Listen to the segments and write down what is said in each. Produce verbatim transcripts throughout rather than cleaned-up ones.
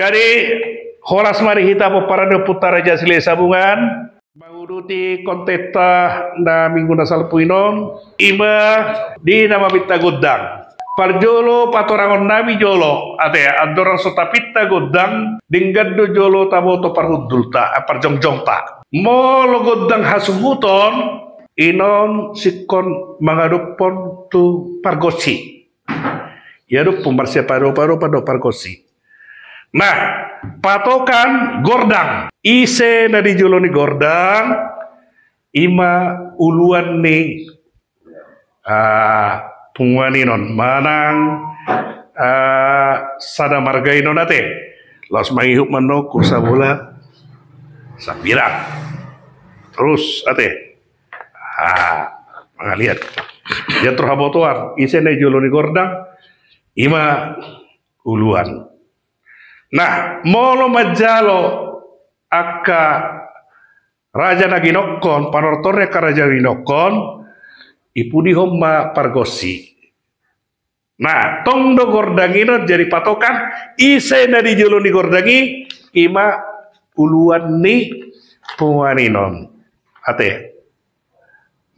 Jadi, horas ma di hita pomparan ni Ompunta Raja Silahisabungan, manguduti kontenta na minggu na salpu i on, ima di na maminta gondang. Parjolo patorangon nami jolo, ate, andorang so tapinta gondang, denggan do jolo taboto parhundulta, eh, parjongjongta. Molo gondang hasuhuton, i on singkon mangadophon tu pargonsi. Ia do pun marsiap adopan-adopan do pargonsi. Nah, patokan gordang. Ise na di jolo ni gordang, ima uluan ni, ah, punguan i on, manang, ah, sada marga i on ate. Laos mangihut ma on tu sabola sambirang. Terus ate. Ah, mangaliat. Ia tarhabotoan, ise na di jolo ni gordang, ima uluan. Nah, molo manjalo angka raja na ginokkon, panortor ni angka raja na ginokkon, ipudihon ma pargonsi. Nah, tong do gordang i on jadi patokan, ise na di jolo ni gordang i, ima uluan ni punguan i on. Ate.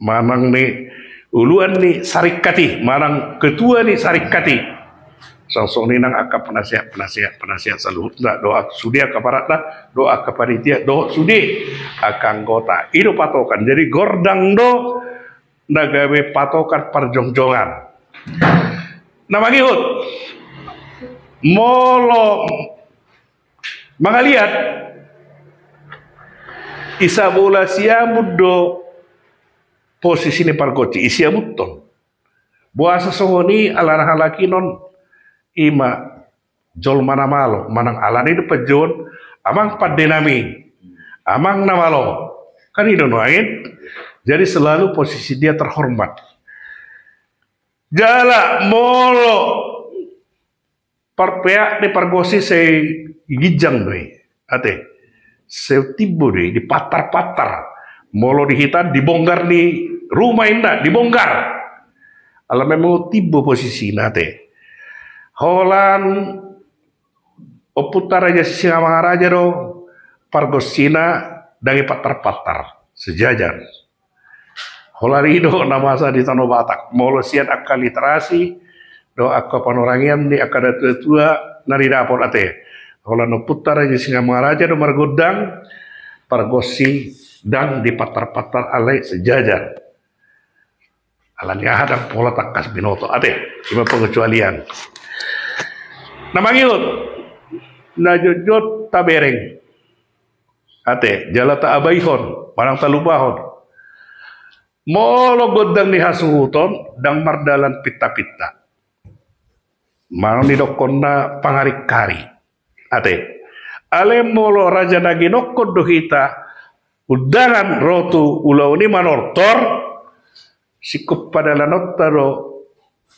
Manang ni uluan ni saringkat i, manang ketua ni saringkat i. Songon i nang angka penasehat, penasehat, penasehat saluhutna, dohot sude angka paratna, dohot angka panitia, dohot sude angka anggota. I do patokan. Jadi gordang do na gabe patokan parjongjongan. Na mangihut, molo mangaliat, di sabola siamun do posisi ni pargonsi, di siamun on. Boasa songon i? Ala na halak i on ima jolma na malo, manang alani do panjouon, amang pande nami, amang na malo. Kan i do nuaeng. Jadi selalu posisi dia terhormat. Jala molo parpeak ni pargonsi sai ginjang do i. Ate. Sai timbo do i, dipantar-pantar. Molo di hita dibongkar ni ruma inna, dibongkar. Ala memang timbo posisina ate. Holan Ompunta Raja Sisingamangaraja do pargonsina ndang dipantar-pantar, sejajar. Holan i do na masa di Tano Batak. Molo sian angka literasi dohot angka panorangian ni angka natua-tua na didapot ate. Holan Ompunta Raja Sisingamangaraja do margondang, pargonsi ndang dipantar-pantar alai sejajar. Alani aha? Ndang pola tangkas binoto ate. Ima pengecualian. Na mangihut, na jotjot tabereng. Ate, jala taabaihon, manang talupahon. Molo gondang ni hasuhuton, ndang mardalan pinta-pinta. Manang didokkonna pangaringkari. Ate. Alai molo raja na ginokkon do hita, undangan ro tu ulaon i manortor, singkop padalanonta do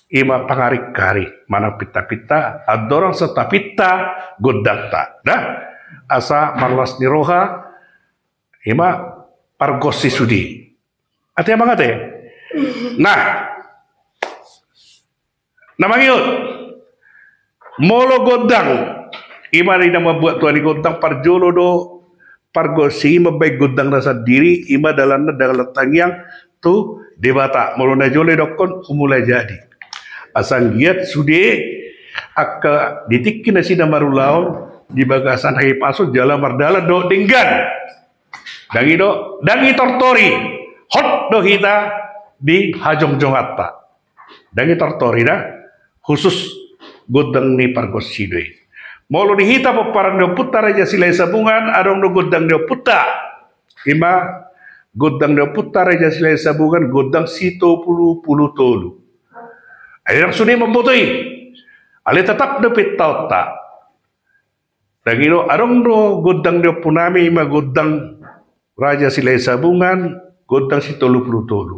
ima pangaringkari, manang pinta-pinta, andorang so tapinta gondangta. Dah, asa marlas ni roha, ima pargonsi sude. Ate amang ate. Nah. Na mangihut. Molo gondang. Ima di na mambuat tua ni gondang, parjolo do pargonsi i mambahen gondangna sandiri, ima dalanna dalan tangiang tu Debata. Molo na jolo didokkon humulajadi. Asa anggiat sude angka di tingki nasida marulaon di bagasan hahipason jala mardalan dohot denggan. Ndang i do, ndang i tortori. Hot do hita di hajongjonganta. Ndang i tortori da. Khusus gondang ni pargonsi do i. Molo di hita pomparan ni Ompunta Raja Silahisabungan, adong do gondang ni ompunta. Ima gondang ni Ompunta Raja Silahisabungan, gondang Sitopulupulutolu. Ai ndang sude mamboto i. Alai tetap do pintaonta. Ndang i do, adong do gondang ni ompunami, ima gondang Raja Silahisabungan, gondang Sitolupulutolu.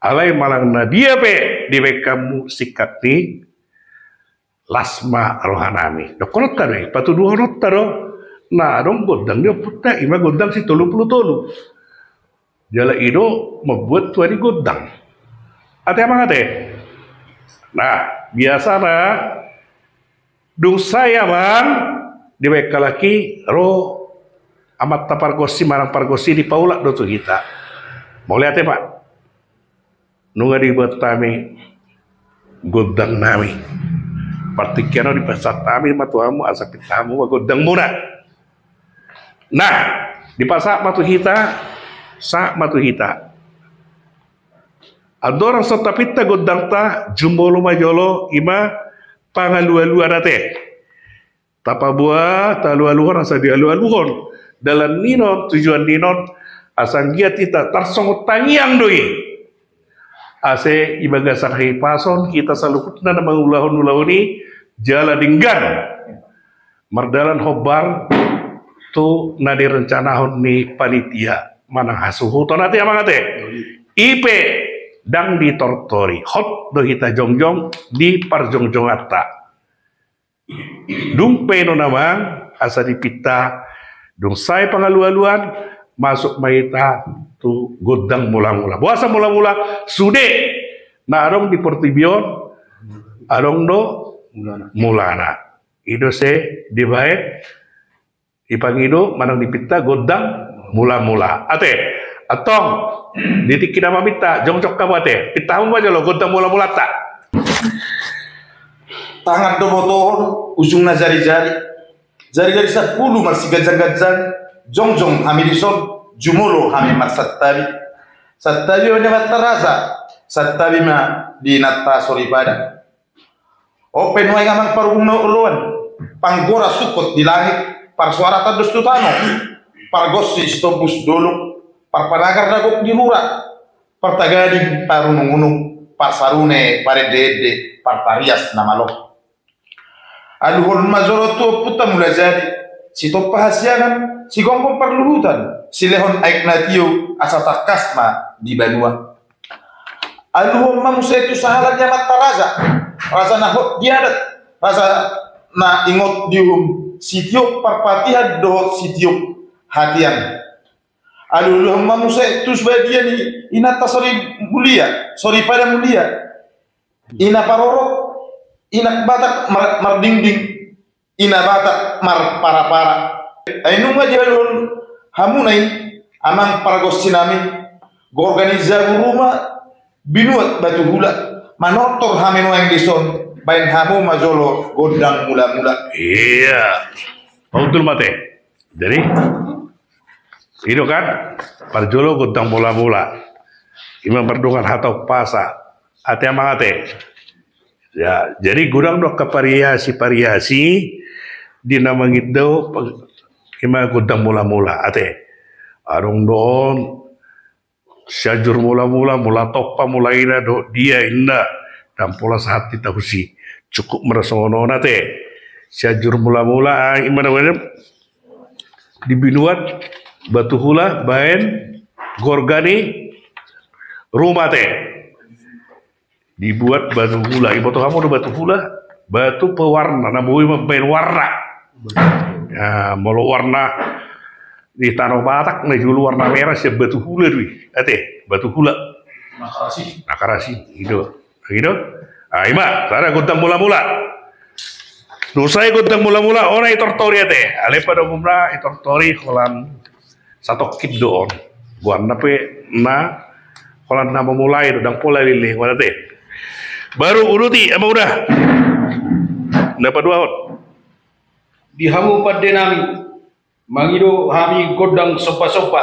Alai manang na dia pe dibahen hamu singkat ni, las ma rohanami. Dohononta do i, patuduhononta do na adong gondang ni ompunta, ima gondang Sitolupulutolu. Jala i do mambuat tua ni gondang. Ate amang ate. Nah, biasana dung sae amang, Dibaen halak i ro amanta pargonsi manang pargonsi ni paulak do tu hita. Mauliate, Pak. Nunga dibuat hami gondang nami. Partingkian on dipasahat hami ma tu hamu asa pinta hamu ma gondang muna. Nah, dipasahat ma tu hita, sahat ma tu hita. Andorang so tapinta gondangta, jumolo ma jolo ima pangalualuan ate. Tapaboa, taalualuhon asa dialualuhon dalan ni on, tujuan ni on, asa anggiat hita tarsongon tangiang do i. Ase di bagasan hahipason hita saluhutna na mangulahon ulaon i jala denggan mardalan hombar tu na nirencanahon ni panitia manang hasuhuton ate, amang ate. I pe ndang ditortori, hot do hita jongjong di parjongjonganta. Dung pe on, amang, asa dipinta, dung sae pangalualuan, masuk ma hita tu gondang mulamula. Boasa mulamula? Sude na adong di portibi on adong do mulana. Mulana. I do asa dibaen, dipangido manang dipinta gondang mulamula ate. Antong, di tingki na maminta, jongjong hamu ate. Pinta hamu ma jolo gondang mulamulanta. Tangan do botohon, ujungna jarijari. Jarijari sampulu marsiganjangganjang, jongjong hami dison, jumolo hami marsantabi. Santabi ma di amanta raja, santabi ma di inanta soripada. On pe nuaeng, amang parhobung na oloan, panggora sungkot di langit, parsoara tandos tu tano, pargonsi sitombus dolok, parpanagar na gok di rura, partagading parunungunung, parsarune parendeende, partarias na malo. Aluhon ma jolo tu ompunta Mulajadi, sitompa hasiangan, sigomgom parluhutan, silehon aek na tio, asa tangkas ma di banua. Aluhon ma muse tu sahala ni amanta raja, raja na hot di adat, raja na ingot di uhum, sitiop parpatihan dohot sitiop hatian. Aluhon ma muse tu badia ni inanta soripada mulia, soripada mulia. Ina parorot, ina Batak mar-, mardingding, ina Batak marparapara. Ai nunga dialuhon hamuna i, amang pargonsi nami, gorga ni jabu ruma, binuat batu hula, manortor hami nuaeng dison, baen hamu ma jolo gondang mulamula. Iya. Betul mate. Jadi, i do kan, parjolo gondang mulamula. Ima mardongan hata umpasa. Ate, amang ate. Ya, jadi godang do angka variasi-variasi di na mangido, ima gondang mulamula ate. Adong do on Sianjur Mulamula, Mula Tompa, Mula Ina dohot dia inna. Ndang pola sahat hita tusi. Cukup ma songon on ate. Sianjur Mulamula, ah, ima na baen, di binuat batu hula baen gorga ni ruma ate. Dibuat batu hula, iboto hamu do batu hula? Batu pewarna, na boi mambaen warna. Ya, molo warna di Tano Batak na jolo warna merah sian batu hula do i. Ate, batu hula. Na karasi. Na karasi, i do. I do. Ah, ima, sada gondang mulamula. Dung sae gondang mulamula, on na itortori ate. Alai pada umumna itortori holan satongkin do on. Goarna pe na holan na mamulai do, ndang pola lelehon ate. Baru uduti, amang uda. Na paduahon. Di hamu pande nami, mangido hami gondang somba-somba.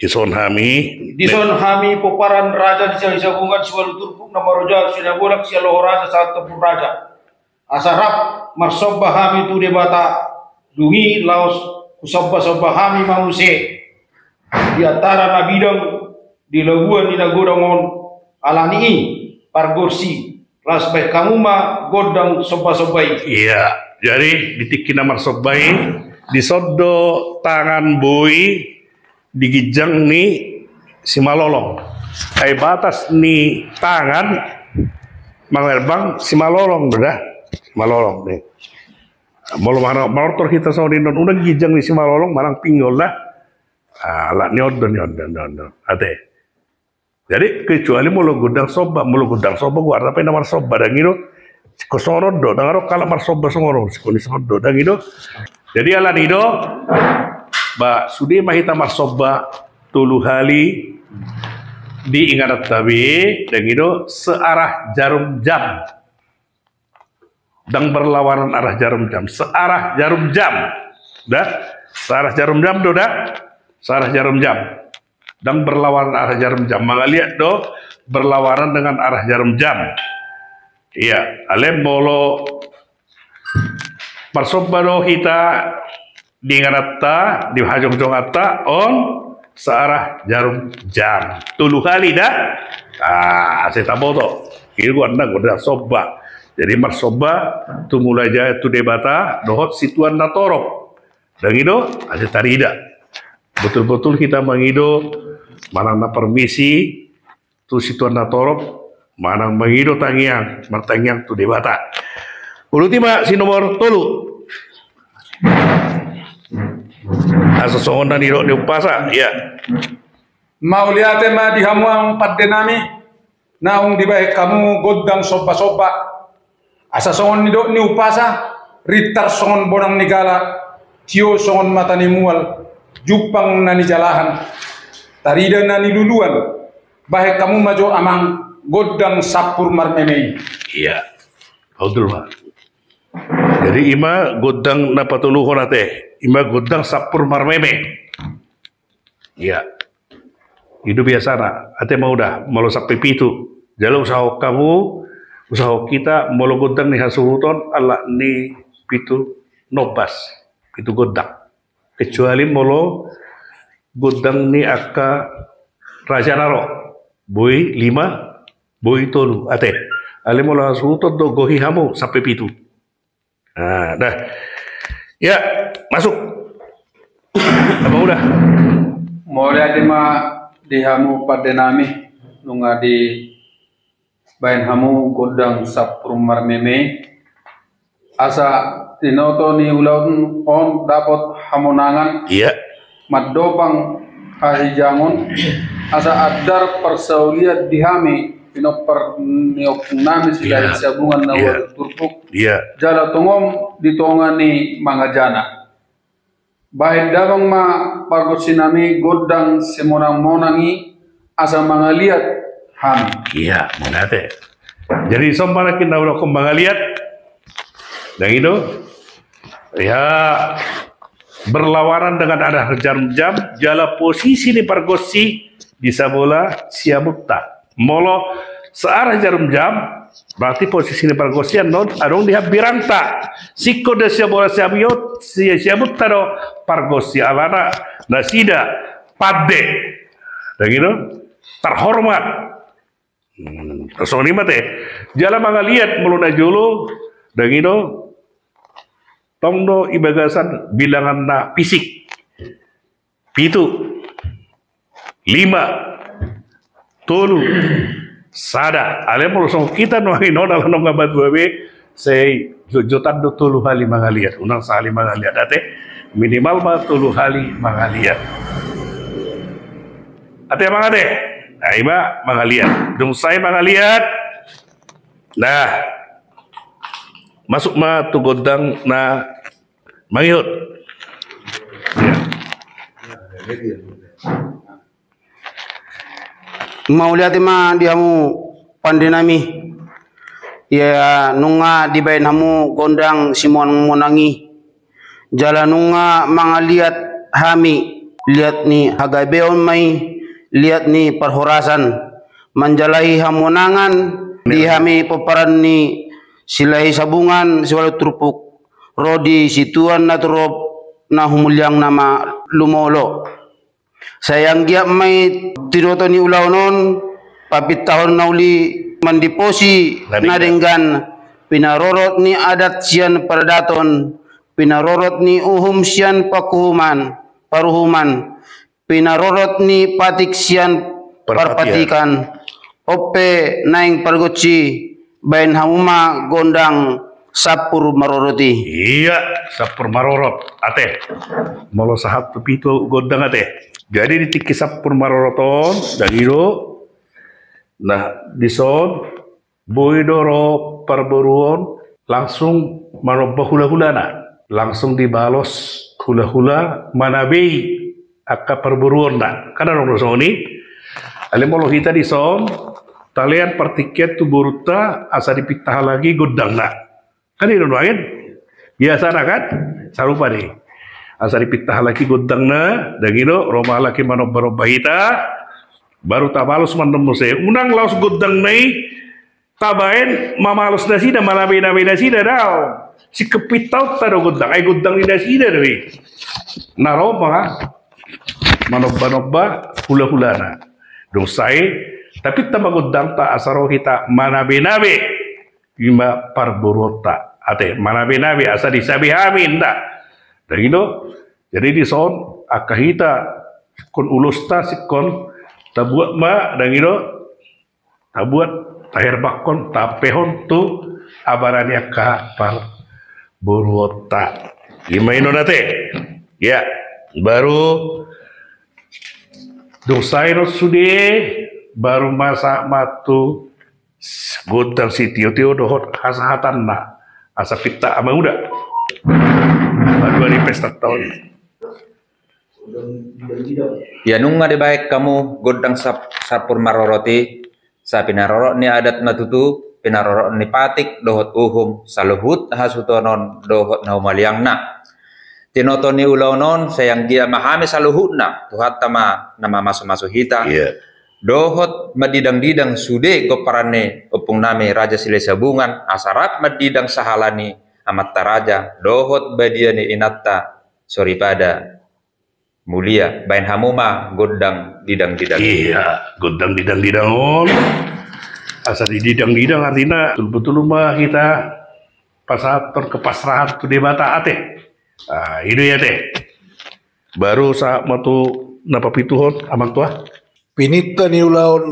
Dison hami. Dison hami pomparan raja ni Sari Sabungan, siualu turpuk na maroja, sian Sibolak, sian Loho Raja, sahat Tambun Raja. Asa rap marsomba hami tu Debata, dung i laos husomba-somba hami ma muse di antara na bidang di labuan ni na godang on, alani i pargonsi, laos baen hamu ma gondang somba-somba i. Iya, jadi di tingki na marsomba i, dison do tangan boi di ginjang ni simalolong. Ai batas ni tangan mangerbang simalolong do da. Simalolong ni. Molo mana manortor hita songon i, unang ginjang ni simalolong manang pinggol da. Ah, ala ni on do, ni on do, ni on do. Ate. Jadi kecuali molo gondang somba, molo gondang somba goarna pe na marsomba, ndang i do Singkon songon on do, ndang adong halak marsomba songon on, singkon songon do, ndang i do. Jadi alani do, ba sude ma hita marsomba tolu hali di ingananta be, ndang i do, searah jarum jam. Ndang berlawanan arah jarum jam, searah jarum jam. Dah, searah jarum jam do dah, searah jarum jam. Ndang berlawanan arah jarum jam, mangaliat do berlawanan dengan arah jarum jam. Iya, alai molo marsomba do hita di ingananta, di hajongjonganta, on searah jarum jam. Tolu hali dah. Ah, asa taboto. Ini gua anda gua dah somba. Jadi marsomba tu Mulajadi, tu Debata dohot situan na torop. Ndang i do, asa tarida. Botul-botul hita mangido manang na parmisi tu situan na torop, manang mangido tangiang, martangiang tu Debata. Uduti ma si nomor tolu. Asa songon na nidok ni umpasa, ya. Mauliate ma di hamu amang pande nami, naung dibahen hamu gondang somba-somba. Asa songon nidok ni umpasa, rintar songon bonang ni gala, tio songon mata ni mual, jumpang na nijalahan, tarida na niluluan, bahen hamu ma jo amang gondang sampur marmeme i. Iya, betul ma. Jadi ima gondang na patoluhon ate, ima gondang sampur marmeme. Iya. I do biasana, ate ma uda, molo sampe pitu. Jala usahahon hamu, usahahon hita, molo gondang ni hasuhuton, ala ni pitu nombas, pitu gondang. Kecuali molo gondang ni angka raja na ro, boi lima, boi tolu, ate. Alai molo hasuhuton do, gohi hamu sampe pitu. Nah, dah. Ya, masuk. Apa udah? Mauliate ma di hamu pande nami, nunga dibahen hamu gondang sampur marmeme. Asa tinoto ni ulaon on dapot hamonangan. Iya. Mandobang hahijangon, asa andar parsaulian di hami, pinompar ni ompung nami Silahisabungan na ualu turpuk. Iya. Jala tongom di tonga ni mangajana. Bahen damang ma pargonsi nami gondang simonang-monang i, asa mangaliat hami. Iya, mauliate. Jadi somba nangkin na udah mangaliat. Ndang i do. Ya, berlawanan dengan arah jarum jam, jala posisi ni pargonsi di sabola siamunta. Molo searah jarum jam, berarti posisi ni pargonsi annon adong di hambirangta. Singkon do sabola siamu-, si-, siamunta do pargonsi alana nasida pande. Ndang i do, terhormat. Hmm, songon i ma ate. Jala mangaliat molo na jolo, ndang i do, tong do i bagasan bilangan na fisik. Pitu, lima, tolu, sada. Alai molo songon hita nuaeng on ala nunga matua be, sai jotjotan do tolu hali mangaliat, unang sahali mangaliat ate, minimal ma tolu hali mangaliat. Ate amang ate, nah ima mangaliat, dung sae mangaliat, nah masuk ma tu gondang na mangihut. Ya. Mauliate ma di hamu pande nami. Ia nunga dibahen hamu gondang simonang-monang i. Jala nunga mangaliat hami, liat ni hagabeon ma i, liat ni parhorasan. Manjalahi hamonangan di hami pomparan ni Silahisabungan siualu turpuk. Ro di situan na torop na humulliang nama lumolo. Sai anggiat ma i tinoto ni ulaon on, papintahon na uli mandiposi na denggan, pinarorot ni adat sian paradaton, pinarorot ni uhum sian pakuhuman, paruhuman, pinarorot ni patik sian parpatikan. Parpatikan. On pe naeng pargonsi, bahen hamu ma gondang sampur marorot i. Iya, sampur marorot. Ate. Molo sahat tu pitu gondang ate. Jadi di tingki sampur marorot on, ndang i do. Nah, dison Boi do ro parboru on langsung manomba hulahulana, langsung dibalos hulahula manabei angka parboruonna. Kan adong do songon i. Alai molo hita dison, talean partingkian tu borunta asa dipinta halak i gondangna. Kan i do nuaeng? Biasana kan? Sarupa do i. Asa dipinta halak i gondangna, dang i do, ro ma halak i manombanomba hita, baru tabalos ma annon muse. Unang laos gondangna i tabaen mamalos nasida, manabenabe nasida, daong. Singkop pintaonta do gondang, ai gondang ni nasida do i. Na ro ma manombanomba hulahulana. Dung sae, tapinta ma gondangta asa ro hita manabenabe. I ma parboruonta, ate, manabenabe asa disabe hami, inda. Dang i do. Jadi dison angka hita singkon ulosta, singkon tabuat ma, dang i do, tabuat, taherbanghon, taampehon tu abara ni angka parboruonta. I ma i non, ate. Ya, baru dung sae non sude, baru ma sahat ma tu gondang sitiotio dohot hasahatanna, asa pinta amang uda. Madua ni pesta taon. Ia nunga dibaen hamu gondang sap-, sampur marorot i, sai pinarorot ni adat ma tutu, pinarorot ni patik dohot uhum, saluhut hasuhuton dohot na humaliangna. Tinoto ni ulaon on, sai anggiat ma hami saluhutna, Tuhanta ma na mamasumasu hita. Iya. Dohot mandidangdidang sude gomparan ni ompung nami Raja Silahisabungan, asa rap mandidang sahala ni amanta raja, dohot badia ni inanta soripada mulia, baen hamu ma gondang didangdidang. Iya, gondang didangdidang on. Asa dididangdidang artina, betul-betul ma hita pasahathon kepasrahan tu Debata, ate. Ah, i do i, ate. Baru sahat ma tu na papituhon, amang tua. Pininta ni ulaon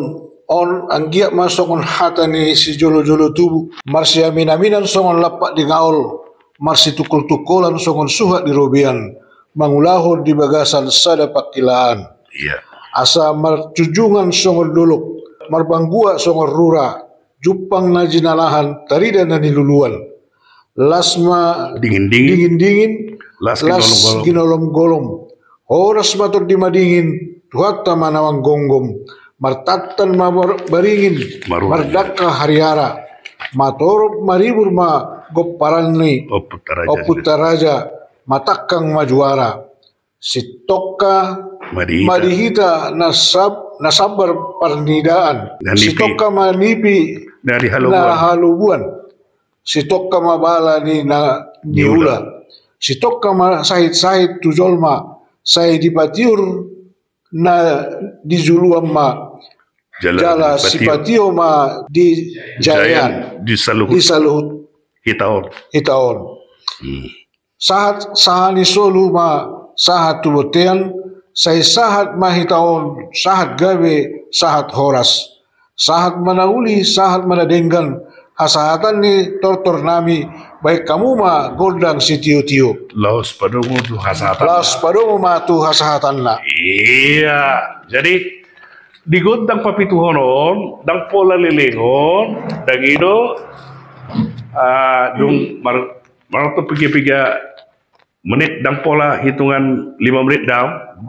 on anggiat ma songon hata ni sijolojolo tubu, marsiaminaminan songon lampak di ngaol, marsitungkoltungkolan songon suhat di robean, mangulahon di bagasan sada pangkilaan. Iya. Asa marjunjungan songon dolok, marbanggua songon rura, jumpang na jinalahan, tarida na niluluan. Las ma dingindingin, dingindingin, las, las ginolomgolom, ginolomgolom. Horas ma tondi madingin, Tuhanta ma na manggomgom. Martantan ma bar-, baringin, maruhut, mardangka hariara. Matorop maribur ma gomparan ni ompunta raja, ompunta raja, matangkang ma juara. Sitongka ma di hita, ma di hita na sab-, na sabar parnidaan. Na nipi. Sitongka ma nipi na di halobuan. Na halobuan. Sitongka ma bala ni na niula. Niula. Sitongka ma sahinsahit tu jolma, sai dipatiur na di juluan ma. Jala, jala sipatio, sipatio ma di jaean. Jaean di saluhut, di saluhut hita on. Hita on. Hmm. Sahat saha ni solu ma sahat tu bontean, sai sahat ma hita on, sahat gabe, sahat horas. Sahat ma na uli, sahat ma na denggan, hasahatan ni tortor nami, baen hamu ma gondang sitiotio. Laos padomu tu hasahatan. Laos padomu ma tu hasahatanna. Iya, jadi di gondang papituhon on, ndang pola lelengon, dang i do, ah, dung mar-, maroto piga-piga menit, ndang pola hitungan lima menit daong,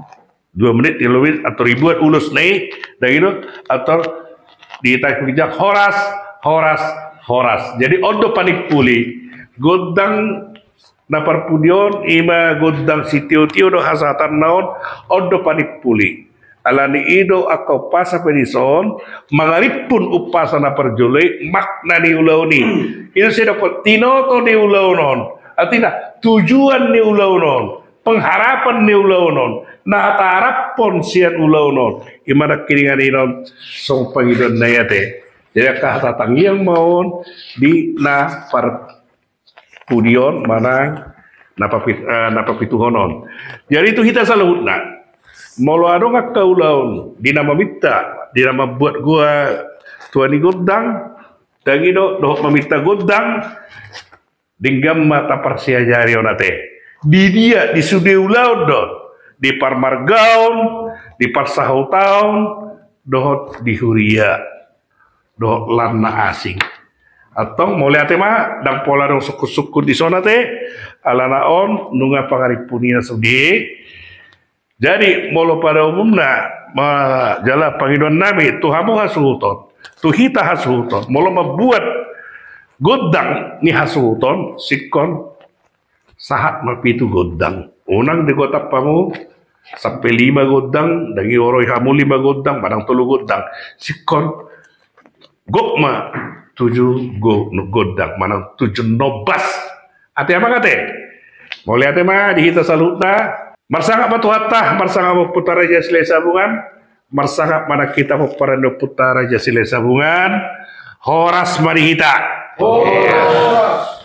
dua menit, tiga menit, ator dibuat ulos na i, dang i do, ator diitai pinggan, horas, horas, horas. Jadi on do panimpuli. Gondang na parpudi on, i ma gondang sitiotio dohot hasahatanna on, on do panimpuli. Alani i do angka umpasa pe dison, mangarimpu umpasa na parjolo i, makna ni ulaon i. I do sai didok tinoto ni ulaon on. Artina, tujuan ni ulaon on, pengharapan ni ulaon on, na taaraphon sian ulaon on. I ma nangkiningan i non songon pangidoan na i, ate. Jadi angka hata tangiang ma on di na par- pudi on manang na papi-, eh, na papituhon on. Jadi tu hita saluhutna, molo adong angka ulaon di na maminta, di na mambuat goa tua ni gondang, dang i do, dohot maminta gondang, denggan ma taparsiajari on, ate. Di dia, di sude ulaon do, di parmargaon, di parsahutaon, dohot di huria, dohot lan na asing. Antong mauliate ma, ndang pola adong sungkun-sungkun di son ate, alana on nunga pangarimpun i na sude. Jadi molo pada umumna ma, jala pangidoan nami tu hamu hasuhuton, tu hita hasuhuton, molo mambuat gondang ni hasuhuton, singkon sahat ma pitu gondang. Unang digotak hamu sampe lima gondang, ndang dioroi hamu lima gondang manang tolu gondang. Singkon gok ma tuju go-, gondang manang tuju nombas. Ate amang ate. Mauliate ma di hita saluhutna. Marsangap ma Tuhanta, marsangap ma Ompunta Raja Silahisabungan, marsangap ma nang hita pomparan ni Ompunta Raja Silahisabungan. Horas ma di hita. Horas.